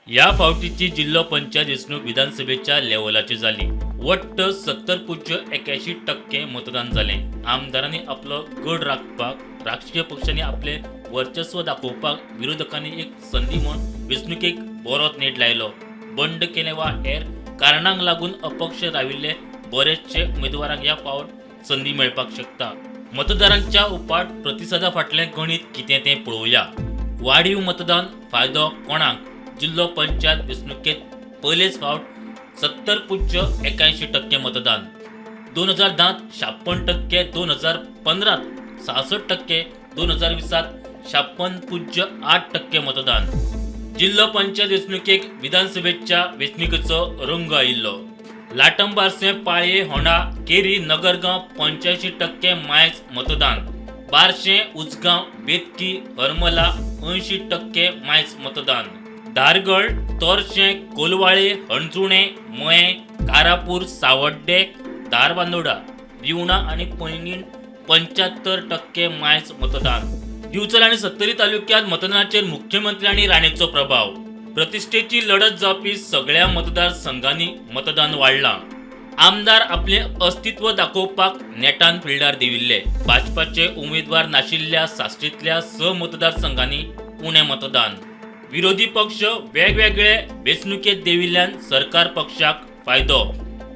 ह्या फावटीची जिल्लो पंचायत वेंचणूक विधानसभेच्या लेवलाची जाली. वट्ट 70.81% मतदान जालें. आमदारांनी आपलो गड राखपाक, राजकीय पक्षांनी आपलें वर्चस्व दाखोवपाक विरोधकांनी एक संदी म्हूण वेंचणुकेक बरोच नेट लायलो. बंड केलें वा हेर कारणांक लागून अपक्ष राविल्ले बरेचशे उमेदवारांक ह्या फावट संदी मेळपाक शकता. मतदारांच्या उपाट प्रतिसादा फाटलें गणीत कितें तें पळोवया. वाढीव मतदान फायदो कोणाक? जिल्लो पंचायत वेंचणुकेत पयलेच फावट 70.81% मतदान. 2010त 56%, 2015त 66%, 2020त 56.8% मतदान. जिल्लो पंचायत वेंचणुकेक विधानसभेच्या वेंचणुकेचो रंग आयिल्लो. लाटंबार्से, पाळये, होंडा, केरी, नगरगांव 85% मायज मतदान. बार्शें, उजगांव, बेतकी, हरमला 80% मायज मतदान. धारगळ, तोरशें, कोलवाळे, हणजुणे, मयें, कारापूर, सावड्डे, धारबांदोडा, रिवणा आनी पैंगीण 75% मायज मतदान. दिवचल आनी सत्तरी तालुक्यात मतदानाचेर मुख्यमंत्री आनी राणेचो प्रभाव. प्रतिश्ठेची लढत जावपी सगळ्या मतदारसंघांनी मतदान वाडलां. आमदार आपलें अस्तित्व दाखोवपाक नेटान फिल्डार देविल्ले. भाजपाचे उमेदवार नाशिल्ल्या साश्टींतल्या स मतदारसंघांनी उणें मतदान. विरोधी पक्ष वेगवेगळे वेंचणुकेत देविल्ल्यान सरकार पक्षाक फायदो.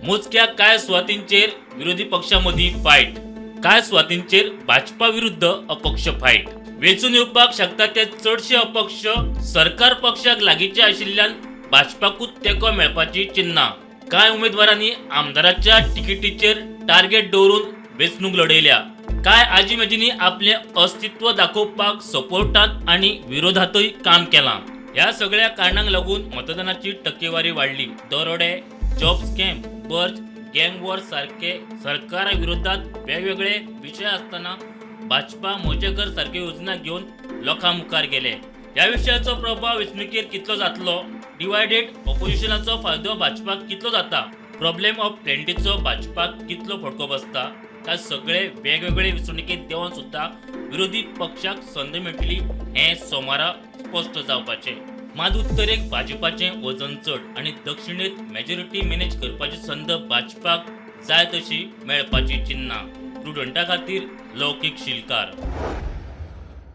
मोजक्या कांय सुवातींचेर विरोधी पक्षां मदीं फायट, कांय सुवातींचेर भाजपा विरुद्ध अपक्ष फायट. वेंचून येवपाक शकता ते चडशे अपक्ष सरकार पक्षाक लागींचे आशिल्ल्यान भाजपाकूच तेंको मेळपाची चिन्नां. कांय उमेदवारांनी आमदाराच्या तिकेटीचेर टार्गेट दवरून वेंचणूक लढयल्या. कांय आजी मेजींनी आपलें अस्तित्व दाखोवपाक सपोर्टांत आनी विरोधांतय काम केलां. ह्या सगळ्या कारणांक लागून मतदानाची टक्केवारी वाडली. दरोडे, जॉब स्कॅम, बर्ज, गँग वॉर सारखे सरकारा विरोधात वेगवेगळे विशय आसतना भाजपा म्हजें घर सारक्यो योजना घेवन लोकां मुखार गेले. ह्या विशयाचो प्रभाव वेंचणुकेर कितलो जातलो? डिवायडेड ऑपोजिशनाचो फायदो भाजपाक कितलो जाता? प्रॉब्लेम ऑफ प्लेंटीचो भाजपाक कितलो फटको बसता? काय सगळे वेगवेगळे वेंचणुकेत देंवन सुद्दां विरोधी पक्षाक संद मेळटली, हें सोमारा स्पश्ट जावपाचें. मात उत्तरेक भाजपाचें वजन चड आनी दक्षिणेत मेजॉरिटी मॅनेज करपाची संद भाजपाक जाय तशी मेळपाची चिन्नां. प्रुडंटा खातीर लौकीक शिलकार.